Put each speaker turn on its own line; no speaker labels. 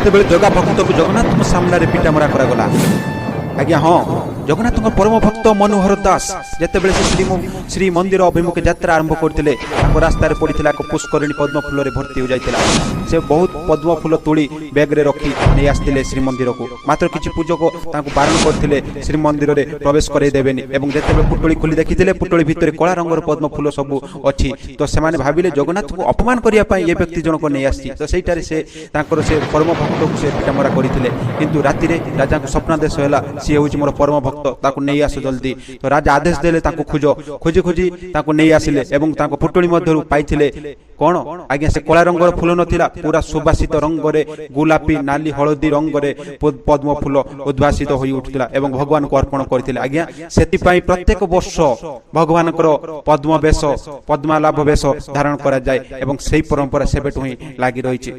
ଯେତେବେଳେ ଜଗା ଭକ୍ତକୁ ଜଗନ୍ନାଥଙ୍କ ସାମ୍ନାରେ ପିଟାମରା କରାଗଲା। ଆଜ୍ଞା ହଁ, ଜଗନ୍ନାଥଙ୍କ ପରମ ଭକ୍ତ ମନୋହର ଦାସ ଯେତେବେଳେ ସେ ଶ୍ରୀମନ୍ଦିର ଅଭିମୁଖେ ଯାତ୍ରା ଆରମ୍ଭ କରିଥିଲେ, ତାଙ୍କ ରାସ୍ତାରେ ପଡ଼ିଥିଲା ଏକ ପୁଷ୍କରିଣୀ, ପଦ୍ମ ଫୁଲରେ ଭର୍ତ୍ତି ହୋଇଯାଇଥିଲା। ସେ ବହୁତ ପଦ୍ମ ଫୁଲ ତୋଳି ବ୍ୟାଗରେ ରଖି ନେଇ ଆସିଥିଲେ ଶ୍ରୀମନ୍ଦିରକୁ। ମାତ୍ର କିଛି ପୂଜକ ତାଙ୍କୁ ବାରଣ କରିଥିଲେ, ଶ୍ରୀମନ୍ଦିରରେ ପ୍ରବେଶ କରାଇ ଦେବେନି। ଏବଂ ଯେତେବେଳେ ପୁଟୁଳି ଖୋଲି ଦେଖିଥିଲେ, ପୁଟୁଳି ଭିତରେ କଳା ରଙ୍ଗର ପଦ୍ମ ଫୁଲ ସବୁ ଅଛି। ତ ସେମାନେ ଭାବିଲେ, ଜଗନ୍ନାଥଙ୍କୁ ଅପମାନ କରିବା ପାଇଁ ଏ ବ୍ୟକ୍ତି ଜଣକ ନେଇ ଆସିଛି। ତ ସେଇଟାରେ ସେ ତାଙ୍କର ସେ ପରମ ଭକ୍ତକୁ ସେ ପିଟାମରା କରିଥିଲେ। କିନ୍ତୁ ରାତିରେ ରାଜାଙ୍କୁ ସ୍ୱପ୍ନାଦେଶ ହେଲା, ସିଏ ହେଉଛି ମୋର ପରମ ଭକ୍ତ, ତାକୁ ନେଇ ଆସ ଜଲ୍ଦି। ତ ରାଜା ଆଦେଶ ଦେଲେ, ତାଙ୍କୁ ଖୋଜ। ଖୋଜି ଖୋଜି ତାଙ୍କୁ ନେଇ ଆସିଲେ ଏବଂ ତାଙ୍କ ପୁଟୁଳି ମଧ୍ୟରୁ ପାଇଥିଲେ କ'ଣ ଆଜ୍ଞା? ସେ କଳା ରଙ୍ଗର ଫୁଲ ନଥିଲା, ପୁରା ସୁବାସିତ ରଙ୍ଗରେ, ଗୋଲାପୀ, ନାଲି, ହଳଦୀ ରଙ୍ଗରେ ପଦ୍ମ ଫୁଲ ଉଦ୍ଭାସିତ ହୋଇ ଉଠୁଥିଲା ଏବଂ ଭଗବାନଙ୍କୁ ଅର୍ପଣ କରିଥିଲେ ଆଜ୍ଞା। ସେଥିପାଇଁ ପ୍ରତ୍ୟେକ ବର୍ଷ ଭଗବାନଙ୍କର ପଦ୍ମ ବେଶ, ପଦ୍ମନାଭ ବେଶ ଧାରଣ କରାଯାଏ ଏବଂ ସେଇ ପରମ୍ପରା ସେବେଠୁ ହିଁ ଲାଗି ରହିଛି।